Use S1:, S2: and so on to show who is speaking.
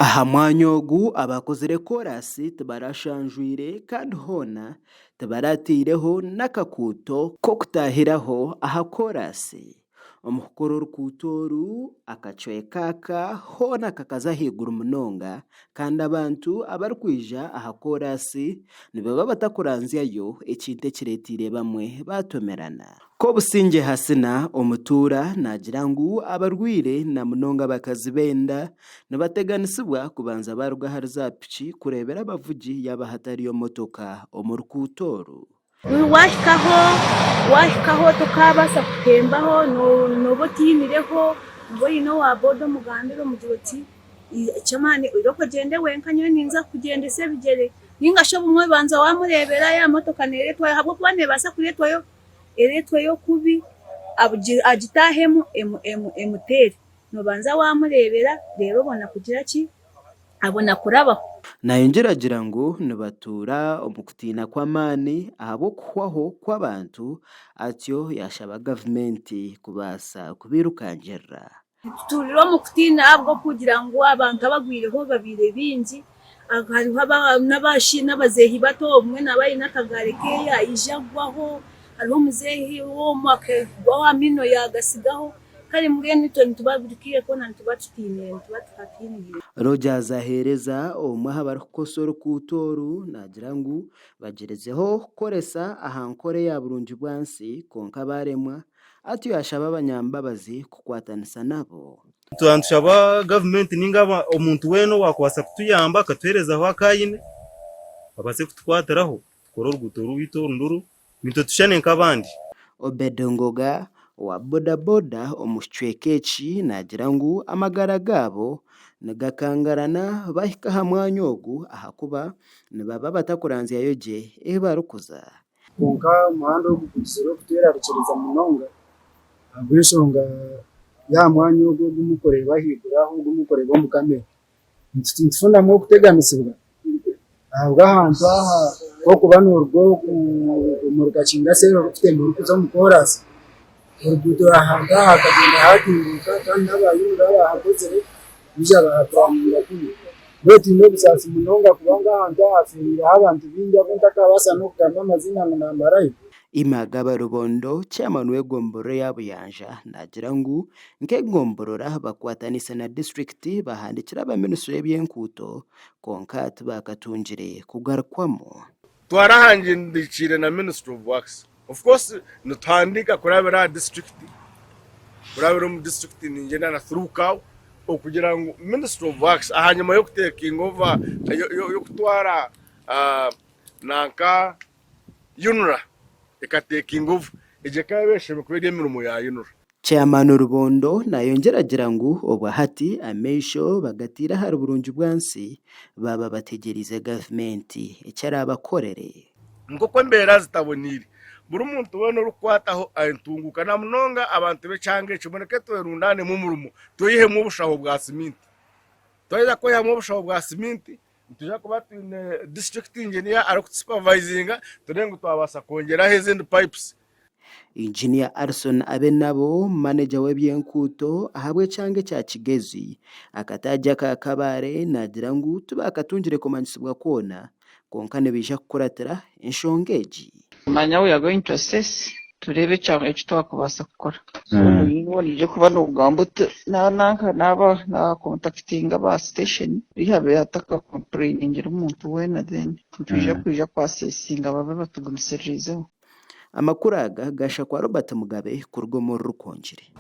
S1: Aha mwanya ogu abakozire koraasi tibarashanjwire kandi hoona tibarateireho n'akakuuto k'okutaahiraho aha koraasi. Omu kukora orukuuto oru, akacweka aka hoona kakaza ahaiguru munonga kandi abantu abarikwija aha koraasi nibaba batakuranzyayo ekintu ekireeteire bamwe baatomerana. Kobusingye Hasina, omutuura, naagira ngu abarwaire na munonga abakazi b'enda nibateganisibwa kubanza baaruga ahari za piki kureebera abavugi yaaba hatariyo motoka omu rukuuto oru.
S2: Waahikaho waahikaho tokaabaasa kutembaho nooba otiinireho, nooba oine owa boda omugambire omugire oti eky'amaani oirooko ogyende wenka nyowe ninza kukugyendesa ebigyere nainga shi obumwe obanza waamureebera yaaba motoka neereetwayo ahabw'okuba neebaasa kureetwayo ereetweyo kubi agitaahemu emuteere. Noobanza waamureebera reero obona kugira ki? Abona kurabaho.
S1: Nayongyera agira ngu nibatuura omu kutiina kw'amaani ahabw'okuhwaho kw'abantu atyo yaashaba gavumenti kubaasa kubairukangirira.
S2: Nitutuurira omu kutiina ahabw'okugira ngu abantu abagwireho babaire baingi. Hariho n'abazeehi bato obumwe naaba aine akagaari keeye aija agwaho, hariho omuzeehi omwe akagwaho amaino yaagasigaho. Kare mbwenu itwe nituba buri kaire koona nituba tutiinire nituba tuhatiinire.
S1: Rogers Aheereza omwe aha barikukosa orukuuto oru naagira ngu bagyerizeho kukoresa aha nkora eya burungi bwansi kwonka baaremwa Atyo yaashaba abanyambabazi kukwatanisa nabo.
S3: Nitushaba gavumenti ninga omuntu weena owaakubaasa kutuyamba akatuheerezaho aku aine abaase kutukwatiraho tukore oruguuto rwaitu oru nduru naitwe tushushane nk'abandi.
S1: Obed Ngoga owa boda boda omu kicweka eki naagira ngu amagara gaabo nigakangarana bahika aha mwanya ogu ahakuba nibaba batakuranzyayo gye ehi barikuza.
S4: Kwonka omuhanda ogu gugizire okutwerarikiriza munonga ahabw'enshonga y'aha mwanya ogu ogu murikureeba ahaiguru aho ogu murikureeba omu kamera. Nitufunamu okuteganisibwa ahabw'ahantu aha k'okuba nooruga omuri Kakinga seeri orikutemba orikuza omu koorasi, oruguuto ahantu aha hakagyenda haatunguuka kandi n'abaayunga abaahakozire baija baahapuraninga kubi. Mbwenu twine obusaasi munonga kubanga ahantu aha hafeereireho abantu baingi abu ntakabaasa n'okugamba amaziina ngu naamarayo.
S1: Imagaba Rubondo, Chairman w'egomborora eya Buyanja naagira ngu nk'egomborora bakwataniise na disiturikiti bahandiikire aba minisitule y'eby'enkuuto kwonka tibakatungire kugarukwamu.
S5: Twarahandikiire na Ministry of Works. Of course nituhandiika kurabira aha disiturikiti, kurabira omu disiturikiti ningyenda na through CAO okugira ngu Ministry of Works ahanyima y'okutekinga over y'okutwara nanka UNRA ekatekinga over egyo ekaba eshemereire kuba eri emirimo ya UNRA.
S1: Chairman Rubondo nayongyera agira ngu obwahati amaisho bagataire ahari burungi bwansi baaba bategyereize gavumenti eki eraabakorere.
S5: Nk'oku embeera zitaboneire, buri muntu weena orikukwataho entunguuka na munonga abantu b'ekyanga eki mureke twerundaanemu omurimo tweyihemu obushaho bwa siminti. Twaheza kweyihamu obushaho bwa siminti, nitwija kuba twine district engineer arikutusupervisinga turebe ngu twabaasa kwongyeraho ezindi pipes.
S1: Engineer Alison Abenabo, maneja w'eby'enkuuto ahabw'ekyanga ekya Kigezi, akataagi aka Kabale naagira ngu tibakatungire kumanyisibwa kwona kwonka nibaija kukuratira enshonga egi.
S6: Manya we are going to assess tureebe eki twakubaasa kukora. So niiwe noija kuba nogamba oti nanka naaba nakontakitinga aba station rihabe hatakakompureyiningira omuntu weena then nitwija kwija kwasesinga babe batugumisiririzeho.
S1: Amakuru aga gaasha kwa Robert Mugabe kuruga omuri Rukungiri.